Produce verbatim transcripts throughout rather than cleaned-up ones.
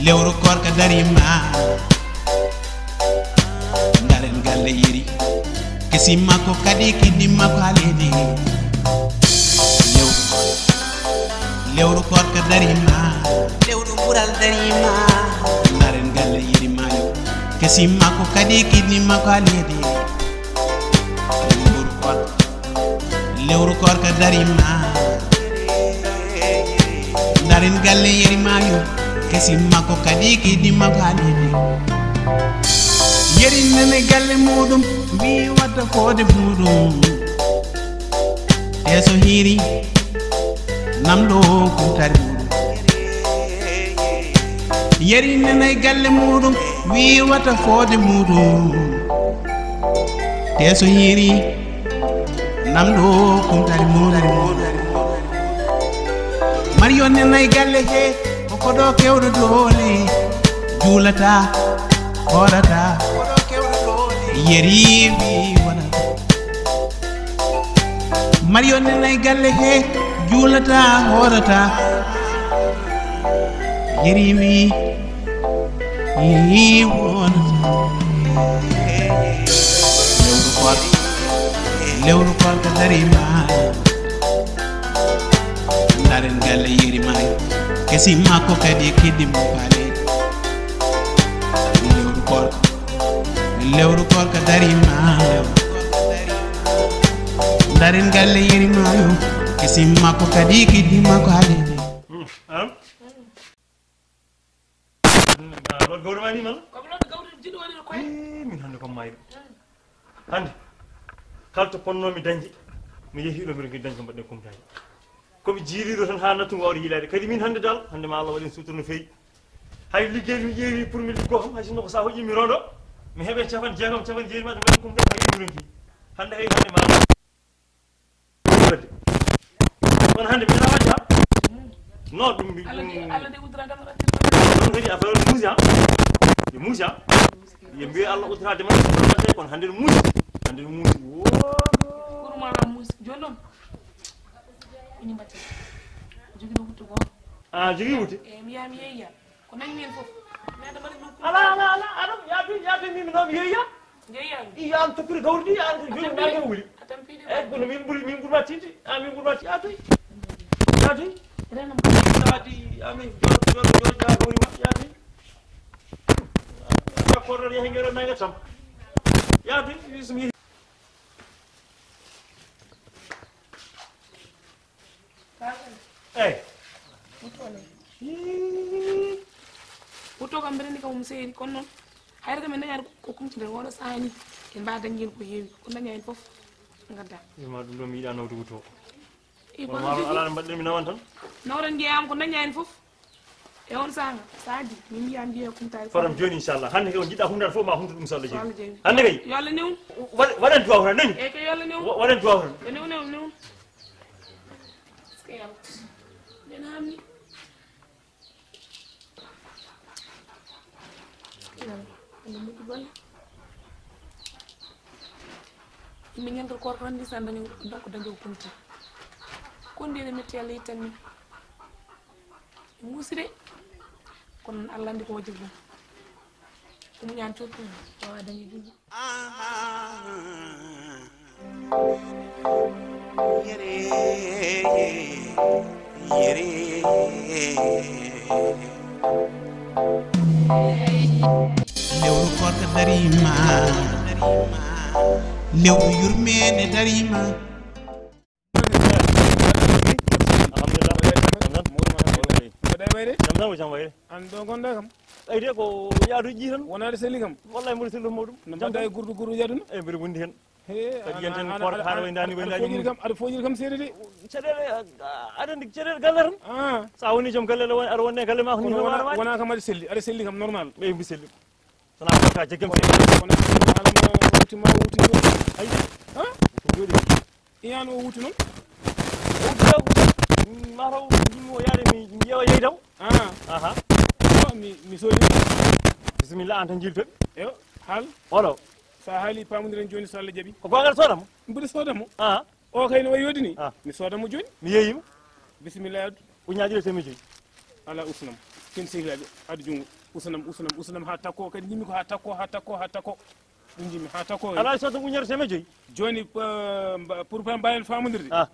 Lewru koorka dariima, ndaren galle Yeri. Kesi makko kadi kiddi makko haa leydi. Lew-, lewru koorka dariima, lewru ɓural dariima, ndaren galle Yeri Maayo. Kesi makko kadi kiddi makko haa leydi. Lewru koorka. Lewru koorka dariima. Ndaren galle Yeri Maayo. Kesi makko kadi kiddi makko haa leydi. Yeri nani galle muuɗum, wii watta foode muuɗum. Teeso hiiri, namɗo kumtari muuɗum. Yeri nani galle muuɗum, wii watta foode muuɗum. Teeso hiiri, namɗo kumtari muuɗum. Mariyo nani galle he, ko koɗo kewɗo doole. Juulata, hoorata. Yeri wii wonata. Mariyo nani galle he, juulata, hoorata. Yeri wii, yii wonata. Lewru koorka, lewru koorka dariima. Ndaren galle Yeri Maayo. Kesi makko kadi kiddi mo faale. Lewru koorka. Lewru koorka dariima. Ndaren galle Yeri Maayo. Kesi makko kadi kiddi makko haa leydi. Loɗɗo gawri ma ni malla? Komi loɗɗo gawri jiɗo waɗi no koye. Eh, min hannde kom mayɗo. Hannde, kala to ponnomi dañde, mi yehi ɗo mbiɗo giɗi dañde ko mbaɗɗen kumtaaji. Komi jiiriɗo tan haa nattu wawde yiilaade. Kadi min hannde dal, hannde ma Allah waɗi en sutura no feewi. Hay liggey mi ƴeewi pour mi liggo kam, hay sinno ko sa hoƴƴi mi rondo, mi heɓe capan jeegom, capan jeeri ma, ɗum waɗi kumtaaji, hay ɗum ronki. Hannde hay hannde ma Allah. Wadde. Kono hannde mi waɗa wadde ha? Non, ɗum mi, Allah de, ɗum Allah de udra dama ɗaɗɗi. Ɗum kadi affaire muusi ha? Yo muusi ha? Yo mbiye Allah udra dama ɗaɗɗi, kono hannde no muusi. Hannde no muusi. Woo. Kurma na muusi. Joni noon. Ko ñimbata. Jogi ɗo wuttu go. Ah, jogi wutte? Eh, mi yaha mi yeeya. Ko nani men fof. Mi adda mbaɗi ɗum. Ala, ala, ala, ala, yaadu, yaadu, min, min, mi yeeya. Jeeya. Iya, an tokkude gawri ndi, an ko jooni, an ko wuli. A tampi de. Eh, kono min ɓuri, min ɓuri ma tinde. Ah, min ɓuri ma ti-, yaadu. Yaadu. Renam. Yaadu, amin, jor, jor, jor, jor, gawri ma, yaadu. Koɗo yahi ngero nanga tam. Yaadu, bismillah. Eyyi. Wutto kam mbeɗa anndi kam omo seeri, kono noon hayre kam en dañaani ko kumtinde oɗo sahaa ni. En mbawa dañde heen ko heewi, ko daña heen fof ngadda. Ima ɗum ɗo mi yiɗa nawde wutto. I kono ala no mbaɗɗen mi nawan tan. Nawren jeeyam ko daña heen fof. E on saanga, Sadio, min mbiya mbiya kumtaari. Faram jooni inchallah. Hannde kay on jiɗɗa humnata fof ma humtu ɗum so Allah jaɓi. Hannde kay. Yo Allah newnu. Waɗ-, waɗan duwaaw tan nani? Eyi kay yo Allah newnu. Wa-, waɗan duwaaw tan. Yo newnu, newnu, newnu. Est-ce que yalla? Nden hamni. Yalla, Allah moƴƴi golle. Yimɓe ñande koorka tan ndi sa daño, donc daño konti. Kondi ene metti Allah yittan min. Muusi de. Kono Allah anndi ko wajir ɗum. Ko muñaan cottu wawa dañi ɗum. Yere, yere. Lewru koorka dariima. Lewru yurmeende dariima. Alhamdulillah. Mbaɗɗa e wayde? Jam tan ko jam wayde. An ɗo gonɗa kam? Ay de ko yaaduji ɗi tan. Wona aɗa selli kam? Wallahi mboɗo selli mawɗum. No mbaɗɗa e gurdu gurduji aduna? Eyyi mbiɗa wondi hen. He, kadi yen ten koorka haɗa wayndani wayndani. Aɗa foñiri kam, aɗa foñiri kam seeɗa de. Caɗeele, aɗa andi caɗeele galle tan. Ah. Sa woni joom galle aɗa won-, aɗa wonde galle ma ko ni wona kam aɗa selli, aɗa selli kam normal. Eyyi mbi selli. Sona ko ka jeggam fi. Kono, kono, kono, wuti ma, wuti ma, wuti ma. Ay. Ha? Ko jooɗi. Iyan o wuti noon. O wuti ma, wuti. Mataw, ɗum o yaade mi, mi ƴeewa yeydam. Ah. Aha. Yo, mi, mi soodi. Bismillah, an tan jiiltoɗi. Yo, haal. Olo. Sa haali pamondiren jooni so Allah jaɓi. Ko gonga aɗa sooda mo? Mboɗo sooda mo. Ah. O kay no wayi yoddi ni. Ah. Mi sooda mo jooni. Mi yeeyima. Bismillah, addu. Uñaaji ɗiɗi e teemedde joyi. Ala usnam. Ken sehilaaɓe, adu junngo, usanam, usanam, usanam haa takko, kadi njimmi ko haa takko, haa takko, haa takko. Ɗum njimmi haa takko. Alaa, soodam ujunere teemedde joyi. Jooni, eh, mba-, pour pas mbaawɗen faamondirde. Ah.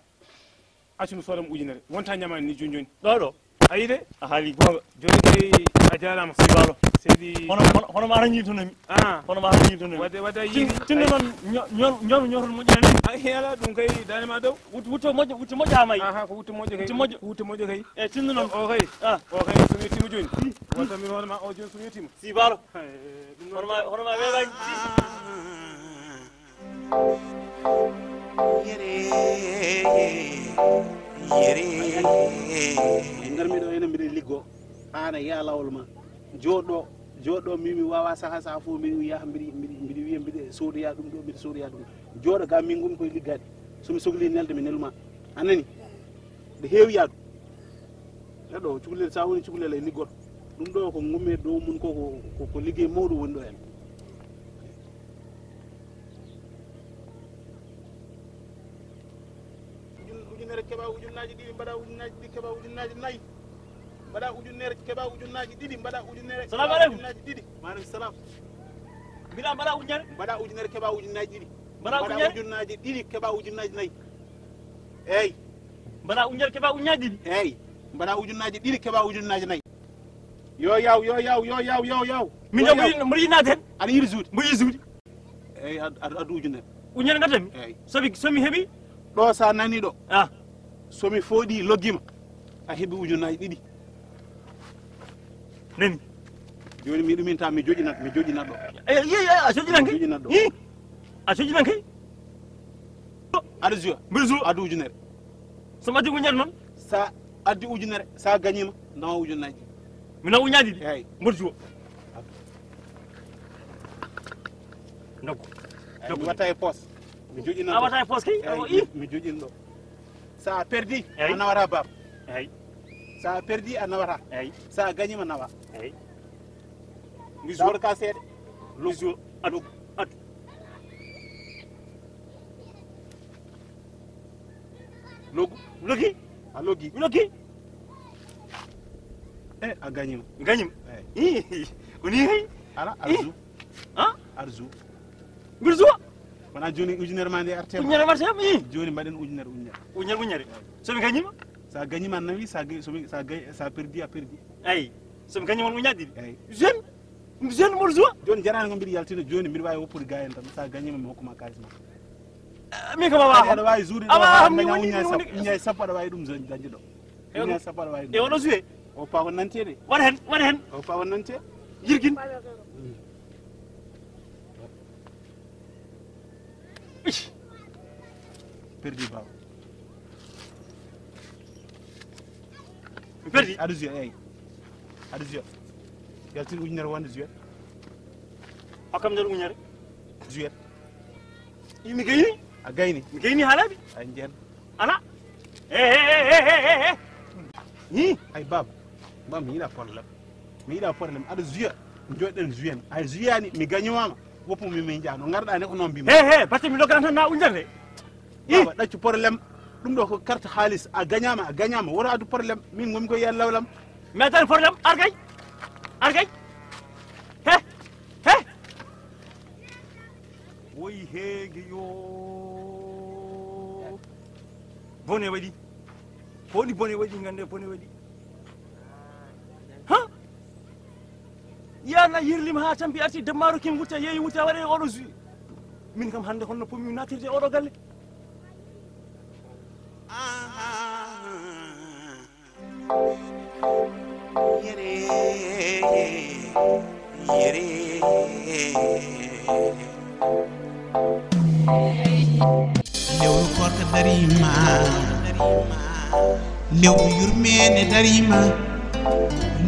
Accu mi soodam ujunere. Wonta ñamaani ni jooni jooni. Ɗo, ɗo. A yiɗi de? A haali goonga. Jooni kay a jaaraama. Si waalo. Seydi. Hono, hono, hono ma rañi to nami. Ah. Hono ma rañi to nami. Wadde, wadde a yiɗi. Tin-, tinno noon ño-, ño-, ñoom ñootol moƴƴaani. Ay, alaa, ɗum kay daande ma daw. Wut-, wutto moƴƴo, wutto moƴƴo haa maayi. Aha, ko wutto moƴƴo kay. Wutto moƴƴo. Wutto moƴƴo kay. E tinno noon. O kay. Ah. O kay, so mi yettiima jooni. Hmm. Wonta mi hoore ma o jooni so mi yettiima. Si baalo. Hey, ɗum noon. Hono ma, hono ma weeɓaani. Yere, yere. Ngarmi ɗo ene mbiɗa liggo. Aan a yiya lawol ma. Jooɗo, jooɗo mi, mi waawa saha, saha fof mbiɗa yaha, mbiɗa, mbiɗa, mbiɗa wiya mbiɗa soodoya ɗum ɗo, mbiɗa soodoya ɗum. Jooɗo ga min ngonmi koye liggaade. So mi sokli nelde mi nelu ma. A nani? Nde heewi yaadu. Neɗɗo cukalel, sa woni cukalel e liggoto. Ɗum ɗo ko ngumme dow mum ko, ko, ko, ko liggey mawɗo woni ɗo en. Ujun-, ujunere keɓa ujunnaaji ɗiɗi, mbaɗa ujunnaaji ɗiɗi, keɓa ujunnaaji nayi. Mbaɗa ujunere, keɓa ujunnaaji ɗiɗi, mbaɗa ujunere, Salamu aleykum. Ujunnaaji ɗiɗi. Maaleykum salaam. Mbiɗa mbaɗa ujunere? Mbaɗa ujunere, keɓa ujunnaaji ɗiɗi. Mbaɗa ujunere? Ujunnaaji ɗiɗi, keɓa ujunnaaji nayi. Eey. Mbaɗa ujunere, keɓa ujunnaaji ɗiɗi? Eey. Mbaɗa ujunnaaji ɗiɗi, keɓa ujunnaaji nayi. Yo yaw, yo yaw, yo yaw, yo yaw. Min. Yo yaw. Mboɗo yiɗi, mboɗo yiɗi naade heen. Aɗa yiɗi juude? Mboɗo yiɗi juude. Eey, ad-, ad-, addu ujunere. Ujunere ngaddanmi? Eey. So mi, so mi heɓi? Ɗo sa nani ɗo. Ah. So mi fooɗi loggima, a heɓi ujunnaaji ɗiɗi. Nani? Jooni mi ɗuminta, mi joƴinat, mi joƴinat ɗo. Eey, eey, eey, a joƴinan kay? Mi joƴinat ɗo. Hi? A joƴinan kay? Aɗa juwa? Mbiɗa juwa. Addu ujunere. So mi addi ujunere noon? Sa addi ujunere, sa gañima, nawa ujunnaaji. Mi nawa ujunnaaji ɗiɗi? Eey. Mboɗo juwa. Nokku. Eey, mi watta e poos. Mi joƴina. A ɗo. Watta e poos kay? Eey, awa, mi, i. Mi joƴin ɗo. Sa perdi, eey, a nawata baaba. Eey. Sa perdi, a nawata. Eey. Sa gañima, nawa. Eey. Mi juwa ka seeɗa. Mi juwa. Addu. Addu. Loggu. Loggi? A loggi? Mi loggi. Eh, a gañima. Mi gañima? Eh. Ih, ko ni hay? Ala, arzu. Ha? Arzu. Mbiɗa juwa. Wona jooni ujunere ma nde artema. Ujunere ma artema, ih. Jooni mbaɗen ujunere, ujunere. Ujunere, ujunere. So mi gañima? Sa gañima a nawi, sa ga-, so mi, sa ga-, sa perdi, a perdi. Eey. So mi gañima on ujunnaaji ɗiɗi. Eey. Jeune. Jeune mboɗo juwa. Jooni jaraani ko mbiɗa yaltina jooni mbiɗa waawi woppude gaa en tan. Sa gañima mi hokkuma kaalis ma. Ah, min kam awa. Aɗa waawi juude ɗo, awa, awa, mi woni, uññaay sappo, uññaay sappo aɗa waawi ɗum dañde ɗo. Ewa. Uññaay sappo aɗa waawi ɗum. E oɗo juwe? O pa ko nante de. Waɗa heen, waɗa heen. O pa ko nante. Jirgin. Mm. Ish. Perdi baaba. Mi perdi? Aɗa juwe, eey. Aɗa juwe. Yaltin ujunere wonde juwe. Hokkam nder ujunere. Juwe. I mi gayni? A gayni? Mi gayni haa laaɓi. Ay, njeen. Ala. He, he, he. Hi. Ay, baaba. Baaba, mi yiɗa problème. Mi yiɗa problème. Aɗa juwe. Jooɗen juwen. A juyaani, mi gañowaama. Woppu mi, min jaa. No ngarɗaa ne ko noon mbimi. He, he, batte mi loggan tan na ujunere. Ih. Baaba, ɗaccu problème. Ɗum ɗo ko carte haalis. A gañaama, a gañaama. Wota addu problème. Min ngonmi ko yiyan lawlam. Mi addan problème. Ar kay. Ar kay. He. He. Woy heege yo. Bone waɗi. Ko woni bone waɗi, ngannde bone waɗi. Ha? Yana yirlima ha tampi arti demmaro kin wuta yeeyi wuta waɗe oɗo jui. Min kam hannde honno pommi natirde oɗo galle. Yere, yere. Lewru korka darima, lewru yurmeende darima,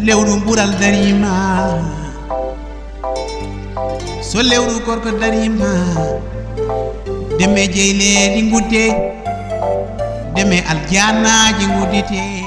lewru ɓural darima. So lewru korka darima, deme jeyleeɗi ngudde, deme aljanaaji nguddite.